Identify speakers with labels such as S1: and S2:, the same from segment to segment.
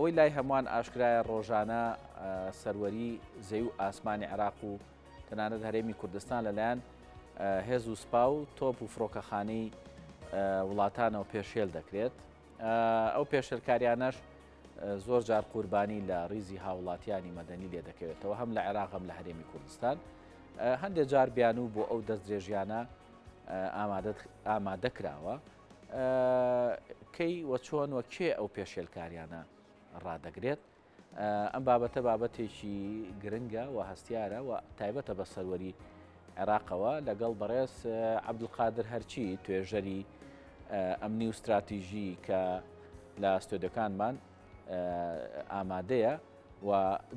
S1: ئەوەی لای هەمووان ئاشکرایە ڕۆژانە سەروەری زەوی و ئاسمانی عێراق و تەنانەت هەرێمی کوردستان لەلایەن هێز و سوپا و تۆپ و فڕۆکەخانەی وڵاتانەوە پێشێل دەکرێت. ئەو پێشێلکاریانەش زۆر جار قوربانی لە ریزی هاوڵاتیانی مەدەنی لێ دەکەوێتەوە هەم لە عێراق هەم لە هەرێمی کوردستان. هەندێک جار بیانوو بۆ ئەو دەستدرێژیانە ئامادە کراوە. کەی و چۆن و کێ ئەو پێشێلکاریانە ڕادەگرێت؟ ئەم بابەتە بابەتێکی گرنگە و هەستیارە و تایبەتە بە سەروەری عێراقەوە لەگەڵ بەڕێز عەبدولقادر هەرچی توێژەری ئەمنی و ستراتیژی کە لە ستۆدیۆکانمان ئامادەیە و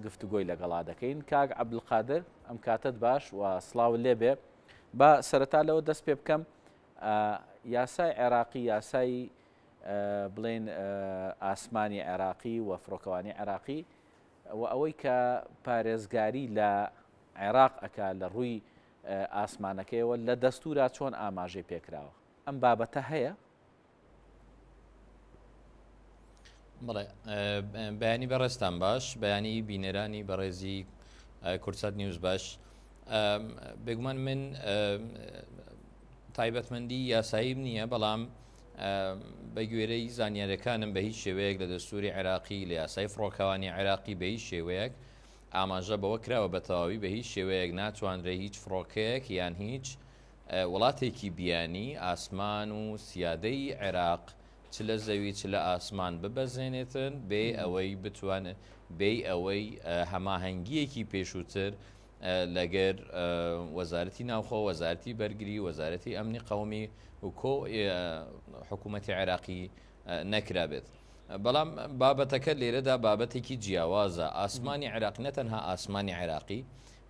S1: گفتوگۆی لەگەڵا دەکەین. کاک عەبدولقادر ئەم کاتت باش و سڵاو لێبێ. با سەرەتا لەوە دەست پێ بکەم یاسای عێراقی یاسای بڵێن ئاسمانی عێراقی و فڕۆکەوانی عێراقی و ئەوەی کە پارێزگاری لە عێراق ئەکا لە ڕووی ئاسمانەکەیەوە لە دەستورا چۆن ئاماژەی پێکراوە ئەم بابەتە هەیە؟
S2: بەڵێ بەیانی بەڕێزتان باش بەیانی بینەرانی بەڕێزی کوردسات نیوز باش بێگومان من تایبەتمەندی یاساییم نییە بەڵام بە گوێرەی زانیارەکانم بە هیچ شێوەیەک لە دەستوری عێراقی لە یاسای فڕۆکەوانی عێراقی بە هیچ شێوەیەک ئاماژە بەوە کراوە بە تەواوی بە هیچ شێوەیەک ناتوانرێ هیچ فڕۆکەیەک یان هیچ وڵاتێکی بیانی ئاسمان و سیادەی عێراق چ لە زەوی چ لە ئاسمان ببەزێنێتن بێ ئەوەی بتوان بێ ئەوەی هەماهەنگیەکی پێشووتر لەگەر وەزارەتی ناوخۆ، وەزارەتی بەرگری، وەزارەتی ئەمنی قەومی و کۆ حکوومەتی عێراقی نەکرابێت. بەڵام بابەتەکە لێرەدا بابەتێکی جیاوازە ئاسمانی عێراق نەتەنها ئاسمانی عێراقی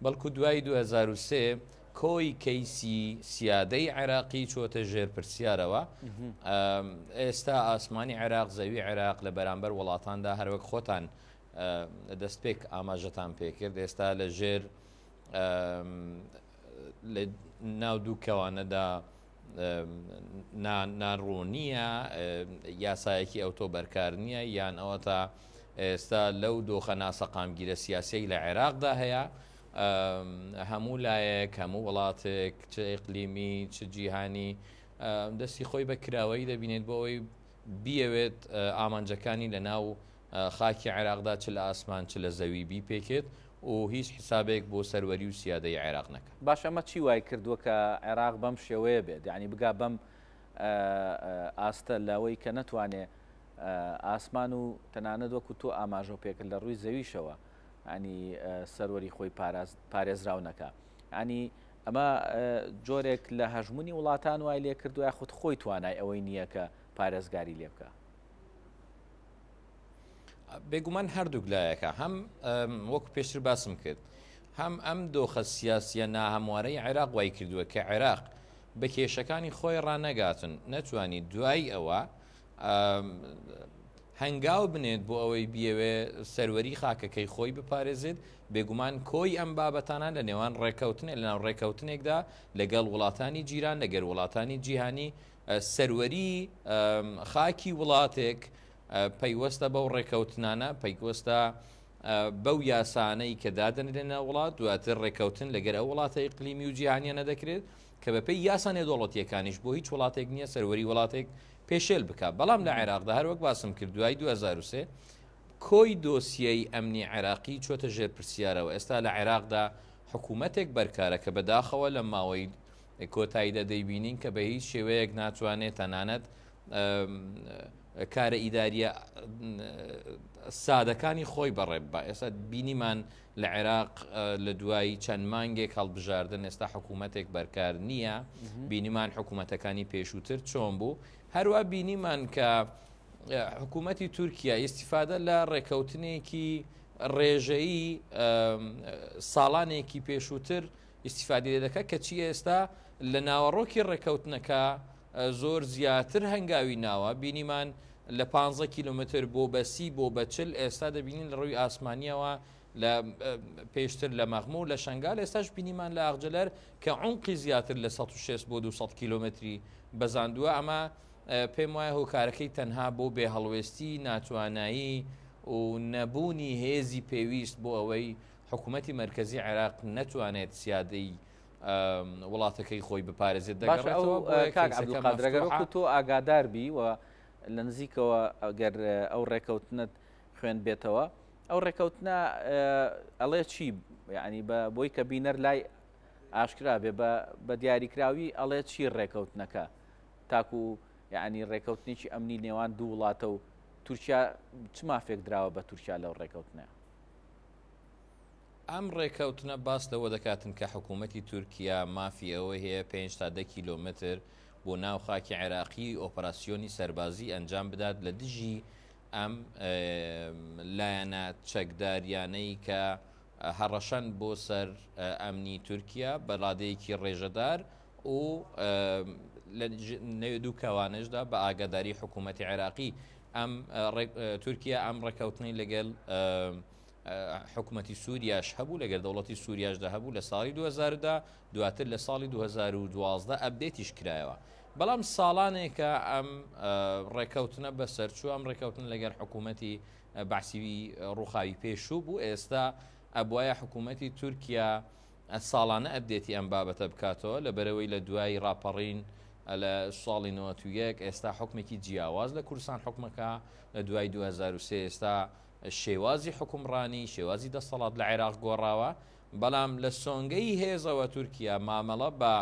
S2: بەڵکو دوای 2023 کۆی کەیسی سیادەی عێراقی چۆتە ژێر پرسیارەوە ئێستا ئاسمانی عێراق زەوی عێراق لە بەرامبەر وڵاتاندا هەروەک خۆتان دەستپێک ئاماژەتان پێکرد ئێستا لە ژێر لە ناو دوو کەوانەدا ناڕوونیە یاسایەکی ئەوتۆ بەرکار نییە یان ئەوە تا ئێستا لەو دۆخە ناسەقامگیرە سیاسیەی لە عێراقدا هەیە هەموو لایەک هەموو وڵاتێک چ ئیقلیمی چ جیهانی دەستی خۆی بە کراوەیی دەبینێت بۆ ئەوەی بیەوێت ئامانجەکانی لە ناو خاکی عێراقدا چ لە ئاسمان چ لە زەوی بیپێکێت و هیچ حیسابێک بۆ سەروەری و سیادەی عێراق نەکات.
S1: باشە ئەمە چی وای کردووە کە عێراق بەم شێوەیە بێت یانی بگا بەم ئاستە لەوەی کە نەتوانێ ئاسمان و تەنانەت وەکو تۆ ئاماژەو پێکرد لە ڕووی زەویشەوە ینی سەروەری خۆی پارێزراو نەکا ینی ئەمە جۆرێک لە هەژمونی وڵاتان وای لێ کردو یاخود خۆی توانای ئەوەی نییە کە پارێزگاری لێ بکە.
S2: بێگومان هەردووک لایەکە هەم وەکو پێشتر باسم کرد هەم ئەم دۆخە سیاسیە ناهەموارەی عێراق وای کردووە کە عێراق بە کێشەکانی خۆی ڕانەگاتن نەتوانی دوای ئەوە هەنگاو بنێت بۆ ئەوەی بیەوێ سەروەری خاکەکەی خۆی بپارێزێت بێگومان کۆی ئەم بابەتانە لە نێوان ڕێککەوتنێ لەناو ڕێککەوتنێکدا لەگەڵ وڵاتانی جیران لەگەر وڵاتانی جیهانی سەروەری خاکی وڵاتێک پەیوەستە بەو ڕێکەوتنانە پەیوەستە بەو یاسانەی کە دادەنرێنە وڵات دواتر ڕێکەوتن لەگەر ئەو وڵاتە ئیقلیمی و جیهانیانە دەکرێت کە بەپێی یاسا نێودەوڵەتیەکانیش بۆ هیچ وڵاتێک نییە سەروەری وڵاتێک پێشێل بکە بەڵام لە عێراقدا هەروەک باسم کرد دوای 2023 کۆی دۆسیەی ئەمنی عێراقی چۆتە ژێر پرسیارەوە ئێستا لە عێراقدا حکوومەتێک بەرکارە کە بەداخەوە لە ماوەی کۆتاییدا دەیبینین کە بە هیچ شێوەیەک ناتوانێت تەنانەت کارە ئیداریە سادەکانی خۆی بەڕێ بە ئێستا بینیمان لە عێراق لە دوایی چەند مانگێک هەڵبژاردن ئێستا حکوومەتێک بەرکار نییە بینیمان حکوومەتەکانی پێشووتر چۆن بوو هەروە بینیمان کە حکوومەتی تورکیا ئیسیفادە لە ڕێکەوتنێکی ڕێژەیی ساڵانێکی پێشووتر ئیستیفادەی لێ دەکات کەچی ئێستا لە ناوەڕۆکی ڕێککەوتنەکە زۆر زیاتر هەنگاوی ناوە بینیمان لە پ کیلومتر بۆ بەسی بۆ بەچل ئێستا دەبینین لە ڕووی ئاسمانیەوە لە پێشتر لە مەغمور لە شنگال ئێستاش بینیمان لە ئاغجەلەر کە عمقی زیاتر لە 160 بۆ 200 کیلومتری بەزاندووە ئەمە پێم وایە هۆکارەکەی تەنها بۆ بێ هەڵوێستی ناتوانایی و نەبوونی هێزی پێویست بۆ ئەوەی حکوومەتی مەرکەزی عێراق نەتوانێت سیادەی وڵاتەکەی خۆی بپارێزێت دەگەڕێتەوە.
S1: کاک عەبدولقادر ئەگەر وەکو تۆ ئاگادار بی و لە نزیکەوە ئەگەر ئەو ڕێکەوتنت خوێندبێتەوە ئەو ڕێکەوتنە ئەڵێ چی یعنی بە بۆی کە بینەر لای ئاشکرا بێ بە دیاریکراوی ئەڵێ چی ڕێکەوتنەکە تاکو یعنی ڕێکەوتنێکی ئەمنی نێوان دوو وڵاتە و تورکیا چ مافێک دراوە بە تورکیا لەو ڕێکەوتنە؟
S2: ئەم ڕێکەوتنە باس لەوە دەکاتن کە حکوومەتی تورکیا مافی ئەوەی هەیە پێنج تا دە کیلۆمەتر بۆ ناو خاکی عێراقی ئۆپەراسیۆنی سەربازی ئەنجام بدات لە دژی ئەم لایەنە چەکداریانەی کە هەڕەشەن بۆ سەر ئەمنی تورکیا بە ڕادەیەکی ڕێژەدار و لە نێو دوو کەوانەشدا بە ئاگاداری حکوومەتی عێراقی ئەم تورکیا ئەم ڕێککەوتنەی لەگەڵ حکومەتی سووریاش هەبوو لەگەر دەوڵەتی سووریاشدا هەبوو لە ساڵی 2010 دواتر لە ساڵی 2012 update یش کرایەوە بەڵام ساڵانێکە ئەم ڕێکەوتنە بەسەرچوو ئەم ڕێکەوتن لەگەر حکوومەتی بەعسی ڕووخاوی پێشوو بوو ئێستا ئەبواە حکوومەتی تورکیا ساڵانە update ی ئەم بابەتە بکاتەوە لەبەرەوەی لە دوای ڕاپەڕین لە ساڵی 91 ئێستا حکومێکی جیاواز لە کوردستان حکومەکە لە دوای 2023 ئێستا شێوازی حوکمڕانی، شێوازی دەسەڵات لە عێراق گۆڕاوە، بەڵام لە سۆنگەی هێزەوە تورکیا مامەڵە بە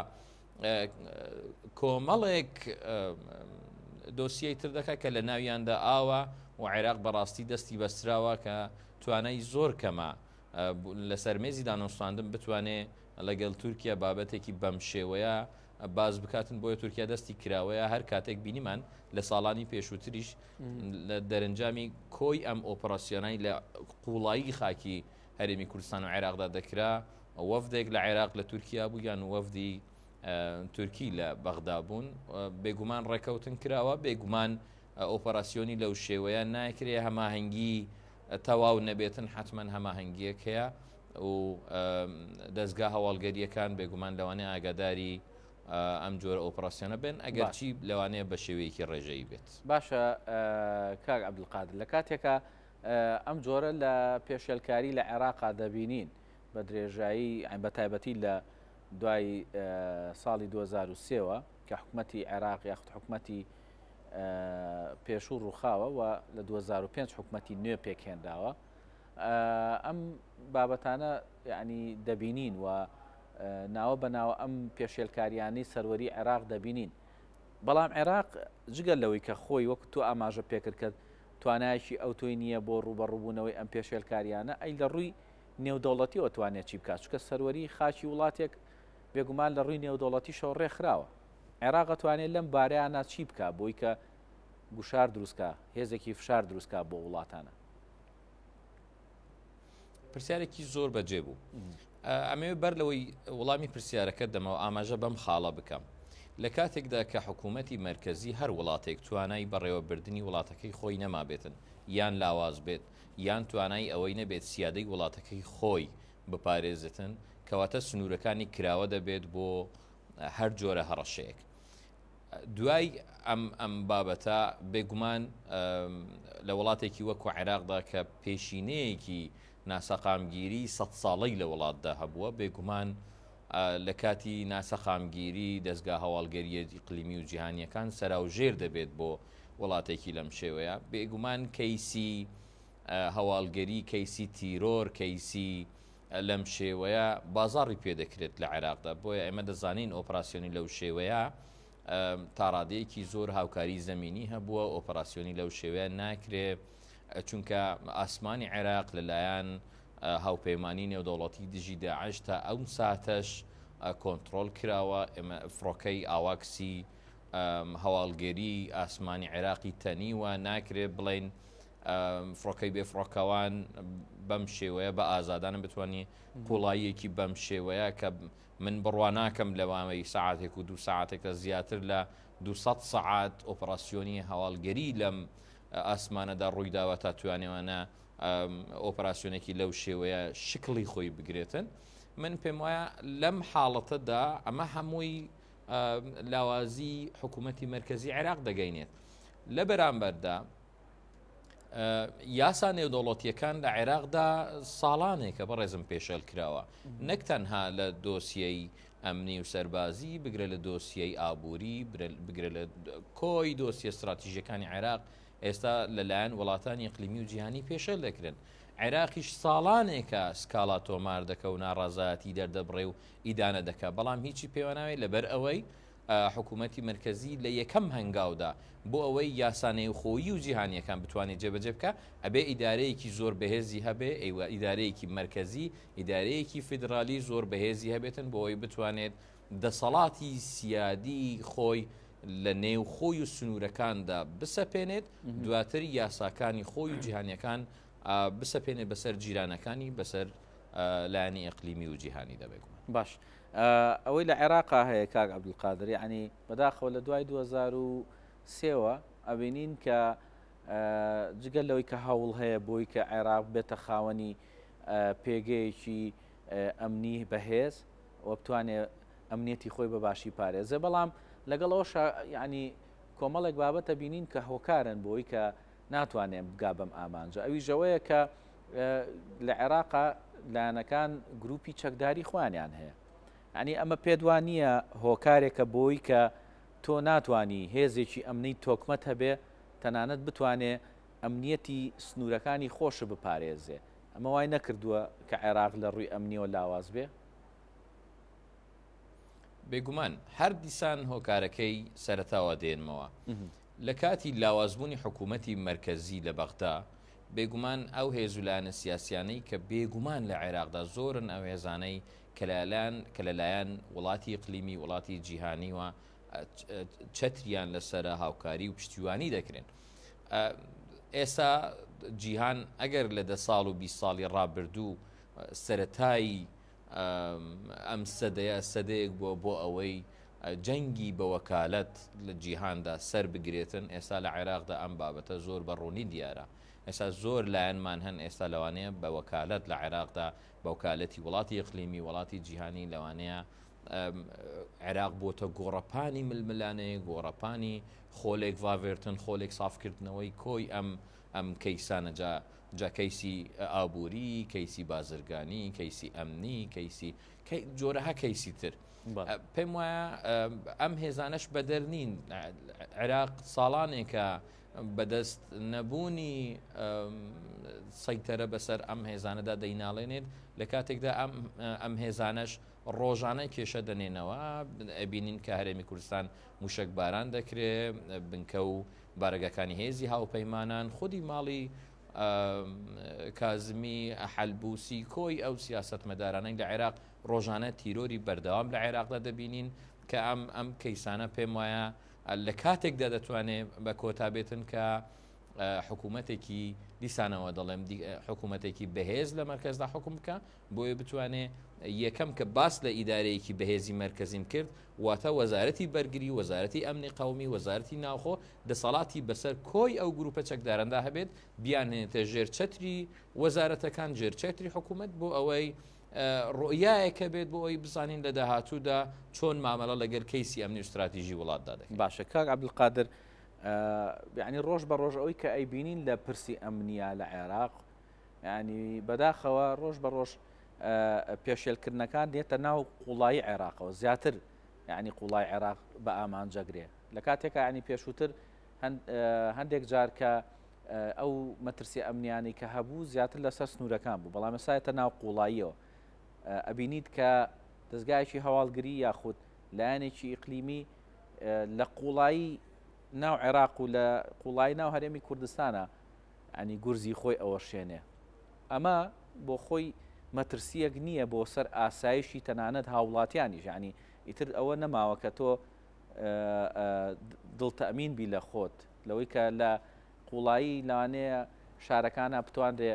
S2: کۆمەڵێک دۆسیەی تر دەکات کە لە ناویاندا ئاوە و عێراق بەڕاستی دەستی بەستراوە کە توانای زۆر کەمە لەسەر مێزی دانوستاندن بتوانێ لەگەڵ تورکیا بابەتێکی بەم شێوەیە باس بکاتن بۆیە تورکیا دەستی کراوەیە هەر کاتێک بینیمان لە ساڵانی پێشووتریش لە دەرەنجامی کۆی ئەم ئۆپەراسیۆنای لە قوڵایی خاکی هەرێمی کوردستان و عێراقدا دەکرا وەفدێک لە عێراق لە تورکیا بوو یان وەفدی تورکی لە بەغدا بوون بێگومان ڕێکەوتن کراوە بێگومان ئۆپەراسیۆنی لەو شێوەیە ناکرێ هەماهەنگی تەواو نەبێتن حتمما هەماهەنگیەک هەیە و دەستگا هەواڵگەریەکان بێگومان لەوانەیە ئاگاداری ئەم جۆرە ئۆپراسیۆنە بن ئەگەرچی لەوانەیە بە شێوەیەکی ڕێژەیی بێت.
S1: باشە کاک عەبدولقادر لە کاتێکا ئەم جۆرە لە پێشێلکاری لە عێراقا دەبینین بە درێژایی بە تایبەتی لە دوای ساڵی 2023ەوە کە حکوومەتی عێراق یاخود حکوومەتی پێشوو ڕووخاوە و لە 2005 حکوومەتی نوێ پێکهێنراوە ئەم بابەتانە یعنی دەبینین و ناوە بە ناوە ئەم پێشێلکاریانەی سەروەری عێراق دەبینین بەڵام عێراق جگە لەوەی کە خۆی وەک تۆ ئاماژە پێکرد کە توانایەکی ئەوتۆی نییە بۆ ڕووبەڕووبوونەوەی ئەم پێشێلکاریانە ئەی لە ڕووی نێودەوڵەتیەوە توانێت چی بکات چونکە سەروەری خاکی وڵاتێک بێگومان لە ڕووی نێودەوڵەتیشەوە ڕێکخراوە عێراق ئەتوانێت لەم بارەیانە چی بکا بۆی کە گوشار دروستکا هێزێکی فشار دروستکا بۆ وڵاتانە؟
S2: پرسیارێکی زۆر بەجێ بوو ئەمەوێ بەر لەوەی وەڵامی پرسیارەکە دەمەوە ئاماژە بەم خاڵە بکەم لە کاتێکدا کە حکوومەتی مرکزی هەر وڵاتێک توانای بەڕێوەبردننی وڵاتەکەی خۆی نەمابێتن یان لاواز بێت یان توانای ئەوەی نەبێت سیادەی وڵاتەکەی خۆی بپارێزتن کەواتە سنوورەکانی کراوە دەبێت بۆ هەر جۆرە هەڕەشەیەک. دوای ئەم ئەم بابەتە بێگومان لە وڵاتێکی وەکو عێراقدا کە پێشینەیەکی ناسەقامگیری سە ساڵەی لە وڵاتدا هەبووە بێگومان لە کاتی ناسەقامگیری دەستگا هەواڵگەریە ئیقلیمی و جیهانیەکان سەراوژێر دەبێت بۆ وڵاتێکی لەم شێوەیە بێگومان کەیسی هەواڵگەری کەیسی تیرۆر کەیسی لەم شێوەیە بازاڕی پێدەکرێت لە عێراقدا، بۆیە ئێمە دەزانین ئۆپراسیۆنی لەو شێوەیە تاڕادەیەکی زۆر هاوکاری زەمینی هەبووە، ئۆپراسیۆنی لەو شێوەیە ناکرێ چونکە ئاسمانی عێراق لەلایەن هاوپەیمانی نێودەوڵەتی دژی داعش تا ئەو ساتەش کۆنتڕۆڵ کراوە، ئێمە فڕۆکەی ئاواکسی هەواڵگەری ئاسمانی عێراقی تەنیوە، ناکرێ بڵێین فڕۆکەی بێ فڕۆکەوان بەم شێوەیە بە ئازادانە بتوانانی قوڵاییەکی بەم شێوەیە کە من بڕوا ناکەم لەوامەی سعاتێک و دو ساعتێکە زیاتر لە 200 سعات ئۆپەراسیۆنی هەواڵگەری لەم ئاسمانەدا ڕوویداوە تا توانێوانە ئۆپەراسیۆنێکی لەو شێوەیە شکڵی خۆی بگرێتن من پێم وایە لەم حاڵەتەدا ئەمە هەمووی لاوازی حکوومەتی مرکزی عێراق دەگەینێت لە بەرامبەردا. یاسا نێودەوڵەتییەکان لە عێراقدا ساڵانێکە بەڕێزم پێشێل کراوە، نەک تەنها لە دۆسیەی ئەمنی و سەربازی، بگرە لە دۆسیەی ئابووری، بگرە لە کۆی دۆسیە ستراتیژیەکانی عێراق ئێستا لەلایەن وڵاتانی ئیقلیمی و جیهانی پێشێل دەکرێن. عێراقیش ساڵانێکە سکاڵا تۆمار دەکە و ناڕازایەتی دەردەبڕێ و ئیدانە دەکا، بەڵام هیچی پێوەناوێ لەبەر ئەوەی حکوومەتی مەرکەزی لە یەکەم هەنگاودا بۆ ئەوەی یاسا نێوخۆیی و جیهانییەکان بتوانێت جێبەجێ بکا، ئەبێ ئیدارەیەکی زۆر بەهێزی هەبێ، ئەیوە ئیدارەیەکی مەرکەزی، ئیدارەیەکی فیدرالی زۆر بەهێزی هەبێتن بۆ ئەوەی بتوانێت دەسەڵاتی سیادی خۆی لە نێو خۆی و سنوورەکاندا بسەپێنێت، دواتر یاساکانی خۆی و جیهانییەکان بسەپێنێت بەسەر جیرانەکانی، بەسەر لایەنی ئیقلیمی و جیهانیدا بێگومان.
S1: باش ئەوەی لە عێراقا هەیە کاک عەبدولقادر یعنی بەداخەوە لە دوای 2003ەوە ئەبینین کە جگە لەوەی کە هەوڵ هەیە بۆی کە عێراق بێتە خاوەنی پێگەیەکی ئەمنی بەهێز و بتوانێت ئەمنیەتی خۆی بە باشی پارێزێ بەڵام لەگەڵەوە ینی کۆمەڵێک بابەتە بینین کە هۆکارن بۆی کە ناتوانێت بگا بەم ئامانجە ئەویش ئەوەیە کە لە عێراقا لایەنەکان گروپی چەکداری خۆیانیان هەیە یعنی ئەمە پێت وا نییە هۆکارێکە بۆی کە تۆ ناتانی هێزێکی ئەمنی تۆکمەت هەبێ تەنانەت بتوانێ ئەمنیەتی سنوورەکانی خۆش بپارێزێ ئەمە وای نەکردووە کە عێراق لە ڕووی ئەمنیەوە لاواز بێ؟
S2: بێگومان هەر دیسان هۆکارەکەی سەرەتاوە دێنمەوە. لە کاتی لاوازبوونی حکوومەتی مەرکەزی لە بەغدا، بێگومان ئەو هێز و لایەنە سیاسیانەی کە بێگومان لە عێراقدا زۆرن ئەو هێزانەی کە لەلایەن کە لەلایەن وڵاتی ئیقلیمی وڵاتی جیهانیوە چەتریان لەسەرە هاوکاری و پشتیوانی دەکرێن. ئێستا جیهان ئەگەر لە دە ساڵ و 20 ساڵی ڕابردوو سەتایی ئەم سەدەیە سەدەیەک بووە بۆ ئەوەی جەنگی بە وەکالەت لە جیهاندا سەر بگرێتن، ئێستا لە عێراقدا ئەم بابەتە زۆر بە ڕوونی دیارە. ئێستا زۆر لایەنمان هەن ئێستا لەوانەیە بە وەکالەت لە عێراقدا بە وەکالەتی وڵاتی ئیقلیمی، وڵاتی جیهانی لەوانەیە عێراق بۆتە گۆڕەپانی ململانێ، گۆڕەپانی خۆلێک ڤاڤێرتن، خۆلێک سافکردنەوەی کۆی ئەم ئەم کەیسانە جا جا کەیسی ئابووری، کەیسی بازرگانی، کەیسی ئەمنی، کەیسی جۆرەها کەیسی تر. پێم وایە ئەم هێزانەش بەدەر نین عێراق ساڵانێکە بەدەست نەبوونی سەیتەرە بەسەر ئەم هێزانەدا دەیناڵێنێت لە کاتێکدا ئەم ئەم هێزانەش ڕۆژانە کێشە دەنێنەوە ئەبینین کە هەرێمی کوردستان موشک باران دەکرێ بنکە و بارەگاکانی هێزی هاوپەیمانان خودی ماڵی کازمی حەلبوسی کۆی ئەو سیاسەتمەدارانەی لە عێراق ڕۆژانە تیرۆری بەردەوام لە عێراقدا دەبینین کە ئەم ئەم کەیسانە پێم وایە لە کاتێکدا دەتوانێت بە کۆتا بێتن کە حکوومەتێکی دیسانەوە دەڵێم حکوومەتێکی بەهێز لە مەرکەزدا حکوم بکە بۆیە بتوانێ یەکەم کە باس لە ئیدارەیەکی بەهێزی مەرکەزیم کرد واتە وەزارەتی بەرگری وەزارەتی ئەمنی قەومی وەزارەتی ناوخۆ دەسەڵاتی بەسەر کۆی ئەو گروپە چەکداراندا هەبێت بیانهێنێتە ژێر چەتری وەزارەتەکان ژێر چەتری حکوومەت بۆ ئەوەی ڕۆیایەکە بێت بۆ ئەوی بزانین لە داهاتوودا چۆن مامەڵە لەگەر کەیسی ئەمنی و ستراتیژی وڵاتدا دەکەین.
S1: باشە کاک عەبدولقادر یعنی ڕۆژ بە ڕۆژ ئەوەی کە ئەیبینین لە پرسی ئەمنیا لە عێراق یعنی بەداخەوە ڕۆژ بە ڕۆژ پێشێلکردنەکان دێتە ناو قوڵایی عێراقەوە زیاتر یعنی قوڵای عێراق بە ئامانجەگرێ لە کاتێکا ینی پێشووتر هەندێک جار کە ئەو مەترسی ئەمنیانەی کە هەبوو زیاتر لەسەر سنوورەکان بوو بەڵام ئێستا ناو قوڵاییەوە ئەبینیت کە دەستگایەکی هەواڵگری یاخود لایەنێکی ئیقلیمی لە قوڵایی ناو عێراق و لە قوڵایی ناو هەرێمی کوردستانە ینی گورزی خۆی ئەوەشێنێ ئەمە بۆ خۆی مەترسیەک نییە بۆ سەر ئاسایشی تەنانەت هاوڵاتیانیش ینی ئیتر ئەوە نەماوە کە تۆ دڵتەمین بی لە خۆت لەوەی کە لە قوڵایی لەوانەیە شارەکانە بتوانرێ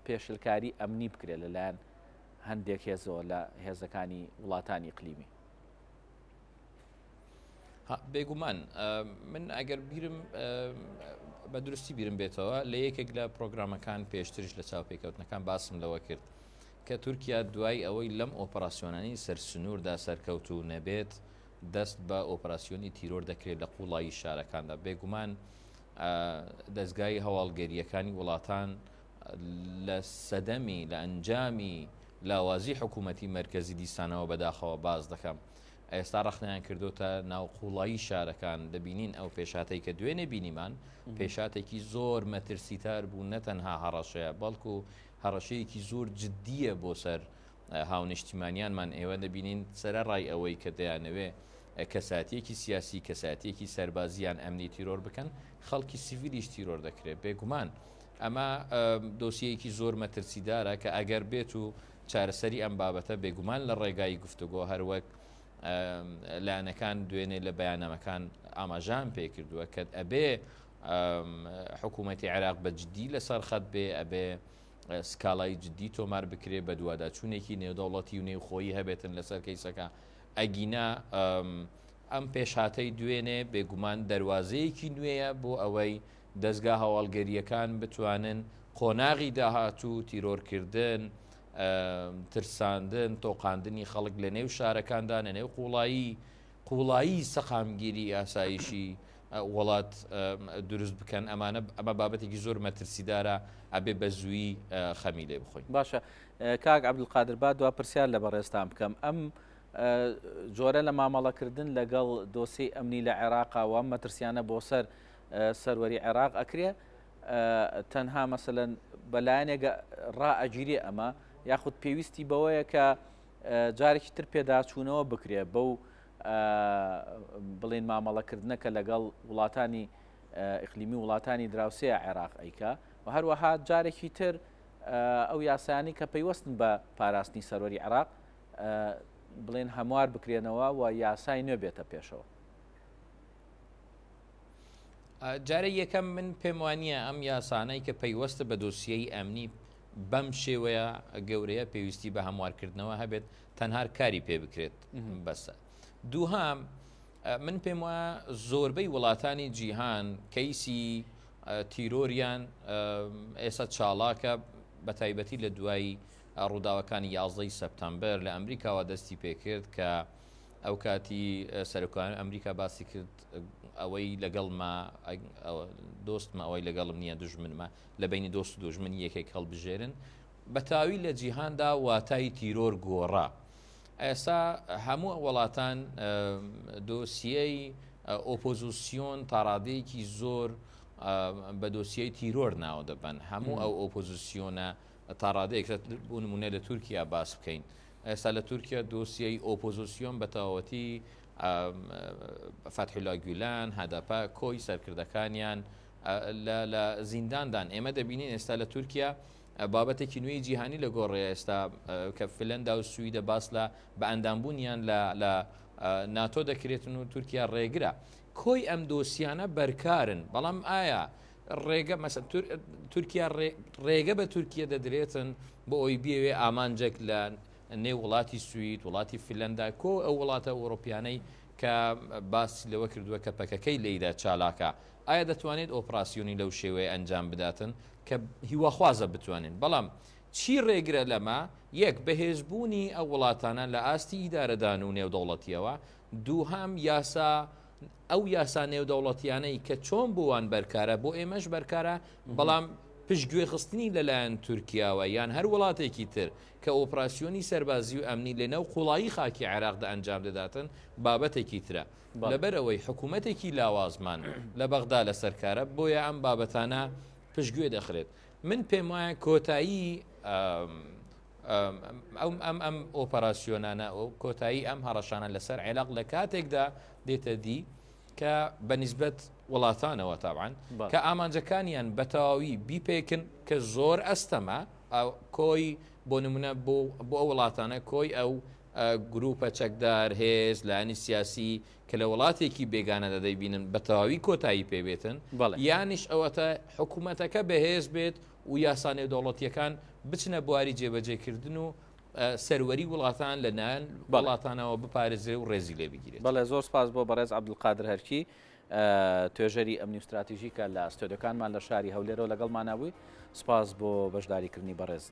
S1: پێشلکاری ئەمنی بکرێت لەلایەن هەندێک هێزەوە لە هێزەکانی وڵاتانی ئیقلیمی.
S2: بێگومان من ئەگەر بیرم بە درستی بیرم بێتەوە لە یەکێک لە پرۆگرامەکان پێشترش لە چاوپێکەوتنەکان باسم لەوە کرد کە تورکیا دوای ئەوەی لەم ئۆپەراسیۆنانی سەر سنووردا سەرکەوتوو نەبێت دەست بە ئۆپەراسیۆنی تیرۆر دەکرێت لە قوڵایی شارەکاندا بێگومان. دەزگای هەواڵگەرییەکانی وڵاتان لە سەدەمی لە ئەنجامی لاوازی حکوومەتی مەرکەزی دیسانەوە بەداخەوە باس دەکەم ئێستا ڕەخنەیان کردوتە ناو قوڵایی شارەکان دەبینین ئەو پێشاتەی کە دوێنێ بینیمان پێشاتێکی زۆر مەترسیتار بوو نەتەنها هەڕەشەیە بەڵکو هەڕەشەیەکی زۆر جددیە بۆ سەر هاونیشتیمانیانمان ئێوە دەبینین سەرەڕای ئەوەی کە دەیانەوێ کەساتیەکی سیاسی کەساتیەکی سەربازی یان ئەمنی تیرۆر بکەن خەڵکی سیڤیلیش تیرۆر دەکرێت بێگومان ئەمە دۆسیەیەکی زۆر مەترسیدارە کە ئەگەر بێت و چارەسەری ئەم بابەتە بێگومان لە ڕێگای گفتوگۆ هەروەک لایەنەکان دوێنێ لە بەیاننامەکان ئاماژان پێکردووە کە ئەبێ حکوومەتی عێراق بە جددی لەسەر خەت بێ ئەبێ سکاڵای جددی تۆمار بکرێ، بەدواداچوونێکی نێودەوڵەتی و نێوخۆیی هەبێتن لەسەر کەیسەکە، ئەگینا ئەم پێشهاتەی دوێنێ بێگومان دەروازەیەکی نوێیە بۆ ئەوەی دەزگا هەواڵگەرییەکان بتوانن قۆناغی داهاتوو تیرۆرکردن، ترساندن، تۆقاندنی خەڵک لە نێو شارەکاندا، لە نێو قوڵایی قوڵایی سەقامگیری ئاسایشی وڵات دروست بکەن ئەمانە ئەمە بابەتێکی زۆر مەترسیدارە ئەبێ بە زووی خەمی لێ بخۆین.
S1: باشە کاک عەبدولقادر با دوا پرسیار لە بەڕێزتان بکەم ئەم جۆرە لە مامەڵەکردن لەگەڵ دۆسیەی ئەمنی لە عێراقا و ئەم مەترسیانە بۆ سەر سەروەری عێراق ئەکرێ تەنها مەسەلەن بە لایەنێک ڕائەگیرێ ئەمە یاخود پێویستی بەوەیە کە جارێکی تر پێداچوونەوە بکرێ بەو بڵێن مامەڵەکردنە کە لەگەڵ وڵاتانی ئیقلیمی وڵاتانی دراوسێ عێراق ئەیکا و هەروەها جارێکی تر ئەو یاسایانی کە پەیوەستن بە پاراستنی سەروەری عێراق بڵێن هەموار بکرێنەوە و یاسای نوێ بێتە پێشەوە.
S2: جارە یەکەم من پێم وانە ئەم یاسانەی کە پەیوەستە بە دۆسیەی ئەمنی بەم شێوەیە گەورەیە پێویستی بە هەموارکردنەوە هەبێت تەنها کاری پێ بکرێت بەسە. دووهام من پێم وایە زۆربەی وڵاتانی جیهان کەیسی تیرۆریان ئێستا چاڵاکە بە تایبەتی لە دوای ڕووداوەکانی یازدەی سەپتەمبەر لە ئەمریکاوە دەستی پێکرد کە ئەو کاتی سەرۆکانی ئەمریکا باسی کرد ئەوەی لەگەڵما دۆستمە ئەوەی لەگەڵم نییە دژمنمە لە بینی دۆست و دژمن یەکێک هەڵبژێرن بە تاوی لە جیهاندا واتای تیرۆر گۆڕا. ئێستا هەموو وڵاتان دۆسیەی ئۆپۆزیسیۆن تاڕادەیەکی زۆر بە دۆسیەی تیرۆر ناوە دەبەن. هەموو ئەو ئۆپۆزیسیۆنە تاڕادەیەک بۆ نمونە لە تورکیا باس بکەین. ئێستا لە تورکیا دۆسیەی ئۆپۆزیسیۆن بە تەواوەتی فەتحولا گولان، هەدەپە، کۆی سەرکردەکانیان لە زینداندان. ئێمە دەبینین ئێستا لە تورکیا بابەتێکی نوێی جیهانی لە گۆڕێ ئێستا کە فلەندا و سویدە باس لە بە ئەندامبوونیان لە لە ناتۆ دەکرێتن و تورکیا ڕێگرە کۆی ئەم دۆسیانە بەرکارن بەڵام ئایا ڕێگە مەسە تورکیا ڕێگە بە تورکیە دەدرێتن بۆ ئەوی بێوێ ئامانجێک لە نێو وڵاتی سوید وڵاتی فلەندا کۆ ئەو وڵاتە ئەوروپیانەی کە باسی لەوە کردووە کە پەکەکەی لێیدا چالاکە ئایا دەتوانێت ئۆپراسیۆنی لەو شێوەیە ئەنجام بداتن کە هیواخوازە بتوانین بەڵام چی ڕێگرە لەمە؟ یەک، بەهێزبوونی ئەو وڵاتانە لە ئاستی ئیدارەدان و نێودەوڵەتییەوە، دووهەم، یاسا ئەو یاسا نێودەوڵەتیانەی کە چۆن بۆ وان بەرکارە بۆ ئێمەش بەرکارە، بەڵام پشتگوێخستنی لەلایەن تورکیاوە یان هەر وڵاتێکی تر کە ئۆپراسیۆنی سەربازی و ئەمنی لەناو قوڵایی خاکی عێراقدا ئەنجام دەداتن بابەتێکی ترە. لەبەرئەوەی حکوومەتێکی لاوازمان لە بەغدا لەسەر کارە بۆیە ئەم بابەتانە پشتگوێ دەخرێت. من پێم وایە کۆتایی ئەم ئەم ئەم ئۆپەراسیۆنانە کۆتایی ئەم هەڕەشانە لەسەر عێراق لە کاتێکدا دێتە دی کە بە نیسبەت وڵاتانەوە تاوان کە ئامانجەکانیان بە تەواوی بیپێکن کە زۆر ئەستەمە کۆی بۆ نمونە بۆ بۆ ئەو وڵاتانە کۆی ئەو گروپە چەکدار، هێز، لایەنی سیاسی کە لە وڵاتێکی بێگانەدا دەیبینن بە تەواوی کۆتایی پێ بێتن، یانیش ئەوەتە حکوومەتەکە بەهێز بێت و یاسا نێودەوڵەتییەکان بچنە بواری جێبەجێکردن و سەروەری وڵاتان لە لایەن وڵاتانەوە بپارێزرێ و ڕێزی لێ بگیرێت.
S1: بەڵێ زۆر سپاس بۆ بەڕێز عەبدولقادر هەرکی توێژەری ئەمنی و ستراتیژی کە لە ستۆدیۆکانمان لە شاری هەولێرەوە لەگەڵمانا بووی، سپاس بۆ بەشداریکردنی بەڕێزت.